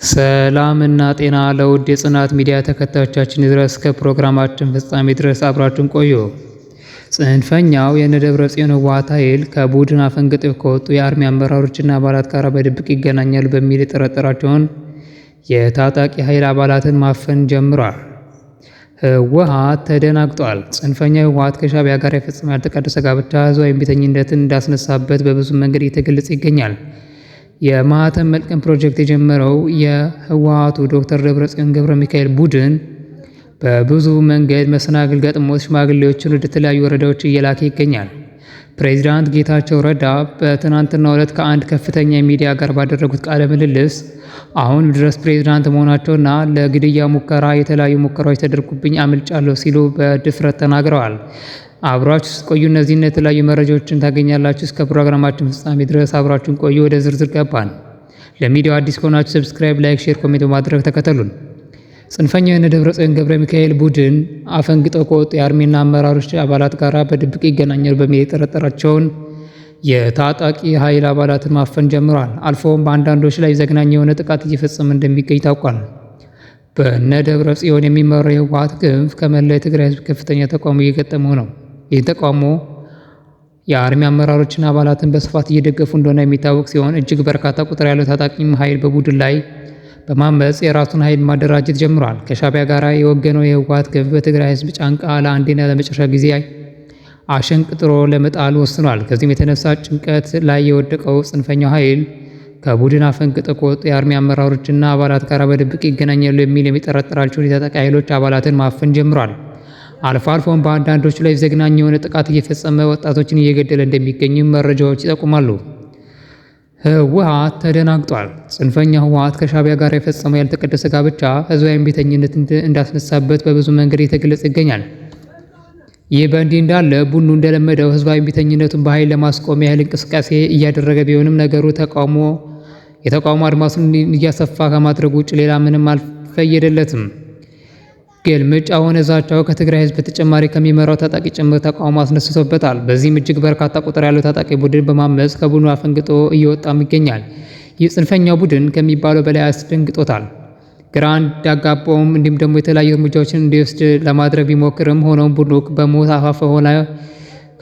ሰላም እና ጤና ለውድ የጽናት ሚዲያ ተከታዮቻችን ድረስ ከፕሮግራማችን ፍጻሜ ድረስ አብራችሁን ቆዩ። ጽንፈኛው የነደብረ ጽዮን ህወሓት ኃይል ከቡድን አፈንግጠው ከወጡ የ army አመራሮችና አባላት ጋር በድብቅ ይገናኛሉ በሚል የጠረጠራቸውን የታጣቂ ኃይል አባላትን ማፈን ጀምሯል። ህወሓት ተደናግጧል። ጽንፈኛው ህወሓት ከሻዕቢያ ጋር የፈጸመው ያልተቀደሰ ጋብቻ ህዝባዊ እምቢተኝነትን እንዳስነሳበት በብዙ መንገድ እየተገለጸ ይገኛል። የማህተም መልቀም ፕሮጀክት የጀመረው የህወሓቱ ዶክተር ደብረጽዮን ገብረ ሚካኤል ቡድን በብዙ መንገድ መሰናክል ገጥሞት ሽማግሌዎችን ወደ ተለያዩ ወረዳዎች እየላከ ይገኛል። ፕሬዚዳንት ጌታቸው ረዳ በትናንትናው ዕለት ከአንድ ከፍተኛ የሚዲያ ጋር ባደረጉት ቃለ ምልልስ አሁን ድረስ ፕሬዚዳንት መሆናቸውና ለግድያ ሙከራ የተለያዩ ሙከራዎች ተደርጎብኝ አምልጫለሁ ሲሉ በድፍረት ተናግረዋል። አብራችሁ ስትቆዩ እነዚህን የተለያዩ መረጃዎችን ታገኛላችሁ። እስከ ፕሮግራማችን ፍጻሜ ድረስ አብራችሁን ቆዩ። ወደ ዝርዝር ገባን። ለሚዲያው አዲስ ከሆናችሁ subscribe፣ like፣ share፣ comment በማድረግ ተከተሉን። ጽንፈኛው የነ ደብረጽዮን ገብረ ሚካኤል ቡድን አፈንግጠው ከወጡ የ army ና አመራሮች አባላት ጋር በድብቅ ይገናኛሉ በሚል የጠረጠራቸውን የታጣቂ ኃይል አባላትን ማፈን ጀምሯል። አልፎም በአንዳንዶች ላይ ዘግናኝ የሆነ ጥቃት እየፈጸመ እንደሚገኝ ታውቋል። በነ ደብረ ጽዮን የሚመራው የህወሓት ክንፍ ከመላ የትግራይ ህዝብ ከፍተኛ ተቃውሞ እየገጠመው ነው። ይህ ተቃውሞ የ army አመራሮችና አባላትን በስፋት እየደገፉ እንደሆነ የሚታወቅ ሲሆን እጅግ በርካታ ቁጥር ያለው ታጣቂም ኃይል በቡድን ላይ በማመፅ የራሱን ኃይል ማደራጀት ጀምሯል። ከሻዕቢያ ጋር የወገነው የህወሓት ክንፍ በትግራይ ህዝብ ጫንቃ ለአንዴና ለመጨረሻ ጊዜ አሸንቅጥሮ ለመጣል ወስኗል። ከዚህም የተነሳ ጭንቀት ላይ የወደቀው ጽንፈኛው ኃይል ከቡድን አፈንግጠው ከወጡ የ army አመራሮችና አባላት ጋር በድብቅ ይገናኛሉ የሚል የሚጠረጠራቸውን የታጣቂ ኃይሎች አባላትን ማፈን ጀምሯል። አልፎ አልፎም በአንዳንዶች ላይ ዘግናኝ የሆነ ጥቃት እየፈጸመ ወጣቶችን እየገደለ እንደሚገኝም መረጃዎች ይጠቁማሉ። ህወሓት ተደናግጧል። ጽንፈኛ ህወሓት ከሻዕቢያ ጋር የፈጸመው ያልተቀደሰ ጋብቻ ህዝባዊ እምቢተኝነት እንዳስነሳበት በብዙ መንገድ እየተገለጸ ይገኛል። ይህ በእንዲህ እንዳለ ቡድኑ እንደለመደው ህዝባዊ እምቢተኝነቱን በኃይል ለማስቆም ያህል እንቅስቃሴ እያደረገ ቢሆንም ነገሩ የተቃውሞ አድማሱን እያሰፋ ከማድረጉ ውጭ ሌላ ምንም አልፈየደለትም። ግልምጫ ሆነ ዛቻው ከትግራይ ህዝብ በተጨማሪ ከሚመራው ታጣቂ ጭምር ተቃውሞ አስነስቶበታል። በዚህም እጅግ በርካታ ቁጥር ያለው ታጣቂ ቡድን በማመፅ ከቡድኑ አፈንግጦ እየወጣም ይገኛል። ይህ ጽንፈኛው ቡድን ከሚባለው በላይ አስደንግጦታል። ግራ እንዳጋባውም እንዲሁም ደግሞ የተለያዩ እርምጃዎችን እንዲወስድ ለማድረግ ቢሞክርም ሆኖም ቡድኑ በሞት አፋፍ ሆነ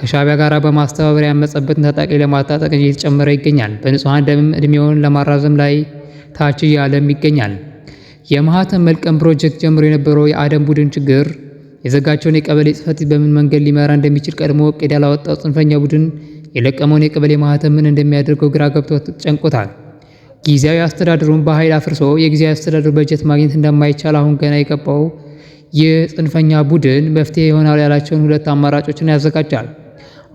ከሻዕቢያ ጋር በማስተባበር ያመፀበትን ታጣቂ ለማታጠቅ እየተጨመረ ይገኛል። በንጹሐን ደምም እድሜውን ለማራዘም ላይ ታች እያለም ይገኛል። የማህተም መልቀም ፕሮጀክት ጀምሮ የነበረው የአደም ቡድን ችግር የዘጋቸውን የቀበሌ ጽሕፈት በምን መንገድ ሊመራ እንደሚችል ቀድሞ እቅድ ያላወጣው ጽንፈኛ ቡድን የለቀመውን የቀበሌ ማህተም ምን እንደሚያደርገው ግራ ገብቶ ጨንቆታል። ጊዜያዊ አስተዳደሩን በኃይል አፍርሶ የጊዜያዊ አስተዳደሩ በጀት ማግኘት እንደማይቻል አሁን ገና የገባው ይህ ጽንፈኛ ቡድን መፍትሄ ይሆናል ያላቸውን ሁለት አማራጮችን ያዘጋጃል።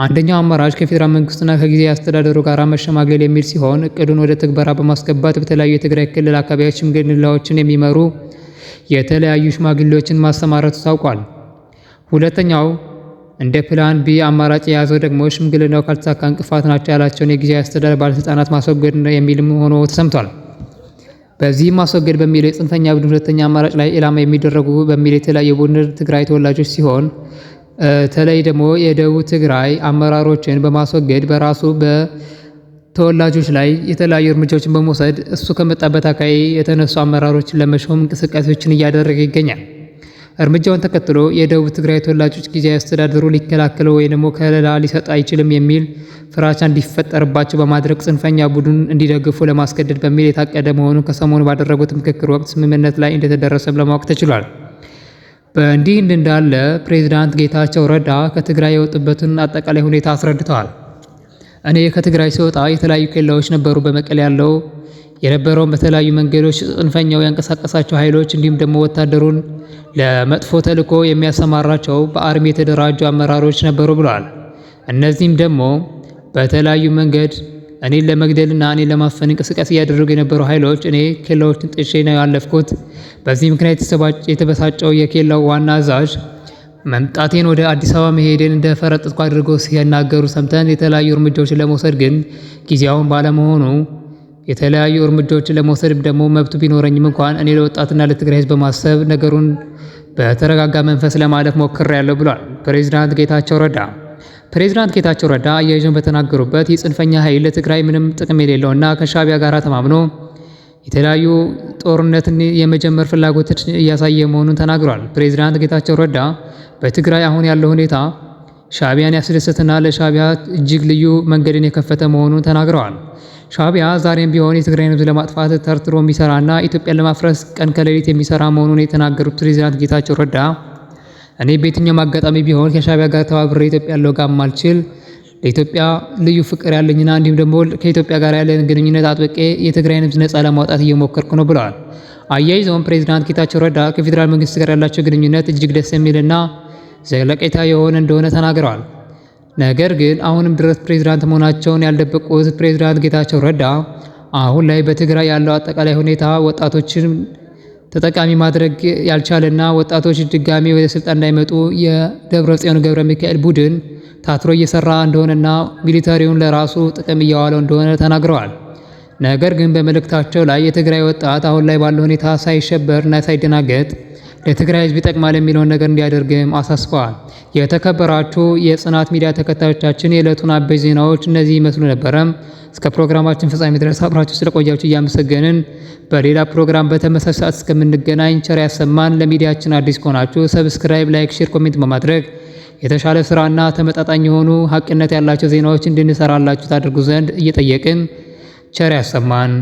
አንደኛው አማራጭ ከፌዴራል መንግስቱና ከጊዜያዊ አስተዳደሩ ጋር መሸማገል የሚል ሲሆን እቅዱን ወደ ትግበራ በማስገባት በተለያዩ የትግራይ ክልል አካባቢዎች ሽምግልናዎችን የሚመሩ የተለያዩ ሽማግሌዎችን ማሰማራቱ ታውቋል። ሁለተኛው እንደ plan B አማራጭ የያዘው ደግሞ ሽምግልናው ካልተሳካ እንቅፋት ናቸው ያላቸውን የጊዜያዊ አስተዳደር ባለስልጣናት ማስወገድ የሚልም ሆኖ ተሰምቷል። በዚህም ማስወገድ በሚለው የጽንፈኛ ቡድን ሁለተኛ አማራጭ ላይ ኢላማ የሚደረጉ በሚል የተለያዩ ቡድን ትግራይ ተወላጆች ሲሆን በተለይ ደግሞ የደቡብ ትግራይ አመራሮችን በማስወገድ በራሱ በተወላጆች ላይ የተለያዩ እርምጃዎችን በመውሰድ እሱ ከመጣበት አካባቢ የተነሱ አመራሮችን ለመሾም እንቅስቃሴዎችን እያደረገ ይገኛል። እርምጃውን ተከትሎ የደቡብ ትግራይ ተወላጆች ጊዜያዊ አስተዳደሩ ሊከላከለው ወይ ደግሞ ከለላ ሊሰጥ አይችልም የሚል ፍራቻ እንዲፈጠርባቸው በማድረግ ጽንፈኛ ቡድን እንዲደግፉ ለማስገደድ በሚል የታቀደ መሆኑን ከሰሞኑ ባደረጉት ምክክር ወቅት ስምምነት ላይ እንደተደረሰም ለማወቅ ተችሏል። በእንዲህ እንዳለ ፕሬዝዳንት ጌታቸው ረዳ ከትግራይ የወጡበትን አጠቃላይ ሁኔታ አስረድተዋል። እኔ ከትግራይ ሲወጣ የተለያዩ ኬላዎች ነበሩ። በመቀሌ ያለው የነበረውን በተለያዩ መንገዶች ጽንፈኛው ያንቀሳቀሳቸው ኃይሎች እንዲሁም ደግሞ ወታደሩን ለመጥፎ ተልዕኮ የሚያሰማራቸው በ army የተደራጁ አመራሮች ነበሩ ብለዋል። እነዚህም ደግሞ በተለያዩ መንገድ እኔን ለመግደልና እኔን ለማፈን እንቅስቃሴ እያደረጉ የነበሩ ኃይሎች እኔ ኬላዎችን ጥሼ ነው ያለፍኩት። በዚህ ምክንያት የተበሳጨው የኬላው ዋና አዛዥ መምጣቴን ወደ አዲስ አበባ መሄዴን እንደፈረጠጥኩ አድርገው ሲናገሩ ሰምተን የተለያዩ እርምጃዎችን ለመውሰድ ግን ጊዜያውን ባለመሆኑ የተለያዩ እርምጃዎችን ለመውሰድ ደግሞ መብቱ ቢኖረኝም እንኳን እኔ ለወጣትና ለትግራይ ሕዝብ በማሰብ ነገሩን በተረጋጋ መንፈስ ለማለፍ ሞክሬያለሁ ብሏል ፕሬዝዳንት ጌታቸው ረዳ። ፕሬዝዳንት ጌታቸው ረዳ አያይዘው በተናገሩበት የጽንፈኛ ኃይል ለትግራይ ምንም ጥቅም የሌለውና ከሻዕቢያ ጋር ተማምኖ የተለያዩ ጦርነትን የመጀመር ፍላጎቶች እያሳየ መሆኑን ተናግሯል። ፕሬዚዳንት ጌታቸው ረዳ በትግራይ አሁን ያለው ሁኔታ ሻዕቢያን ያስደሰተና ለሻዕቢያ እጅግ ልዩ መንገድን የከፈተ መሆኑን ተናግረዋል። ሻዕቢያ ዛሬም ቢሆን የትግራይን ሕዝብ ለማጥፋት ተርትሮ የሚሰራና ኢትዮጵያን ለማፍረስ ቀን ከሌሊት የሚሰራ መሆኑን የተናገሩት ፕሬዚዳንት ጌታቸው ረዳ እኔ በየትኛውም አጋጣሚ ቢሆን ከሻዕቢያ ጋር ተባብሬ ኢትዮጵያን ልወጋም አልችል፣ ለኢትዮጵያ ልዩ ፍቅር ያለኝና እንዲሁም ደግሞ ከኢትዮጵያ ጋር ያለን ግንኙነት አጥብቄ የትግራይን ሕዝብ ነጻ ለማውጣት እየሞከርኩ ነው ብለዋል። አያይዘውም ፕሬዚዳንት ጌታቸው ረዳ ከፌዴራል መንግስት ጋር ያላቸው ግንኙነት እጅግ ደስ የሚልና ዘለቄታ የሆነ እንደሆነ ተናግረዋል። ነገር ግን አሁንም ድረስ ፕሬዚዳንት መሆናቸውን ያልደበቁት ፕሬዚዳንት ጌታቸው ረዳ አሁን ላይ በትግራይ ያለው አጠቃላይ ሁኔታ ወጣቶችን ተጠቃሚ ማድረግ ያልቻለና ወጣቶች ድጋሚ ወደ ስልጣን እንዳይመጡ የደብረ ጽዮን ገብረ ሚካኤል ቡድን ታትሮ እየሰራ እንደሆነና military ውን ለራሱ ጥቅም እያዋለው እንደሆነ ተናግረዋል። ነገር ግን በመልእክታቸው ላይ የትግራይ ወጣት አሁን ላይ ባለው ሁኔታ ሳይሸበርና ሳይደናገጥ ለትግራይ ሕዝብ ይጠቅማል የሚለውን ነገር እንዲያደርግም አሳስበዋል። የተከበራችሁ የጽናት ሚዲያ ተከታዮቻችን፣ የዕለቱን አበይት ዜናዎች እነዚህ ይመስሉ ነበረ። እስከ ፕሮግራማችን ፍጻሜ ድረስ አብራችሁ ስለቆያችሁ እያመሰገንን በሌላ ፕሮግራም በተመሳሳይ ሰዓት እስከምንገናኝ ቸር ያሰማን። ለሚዲያችን አዲስ ከሆናችሁ subscribe፣ like፣ share፣ comment በማድረግ የተሻለ ስራና ተመጣጣኝ የሆኑ ሀቅነት ያላቸው ዜናዎች እንድንሰራላችሁ ታደርጉ ዘንድ እየጠየቅን ቸር ያሰማን።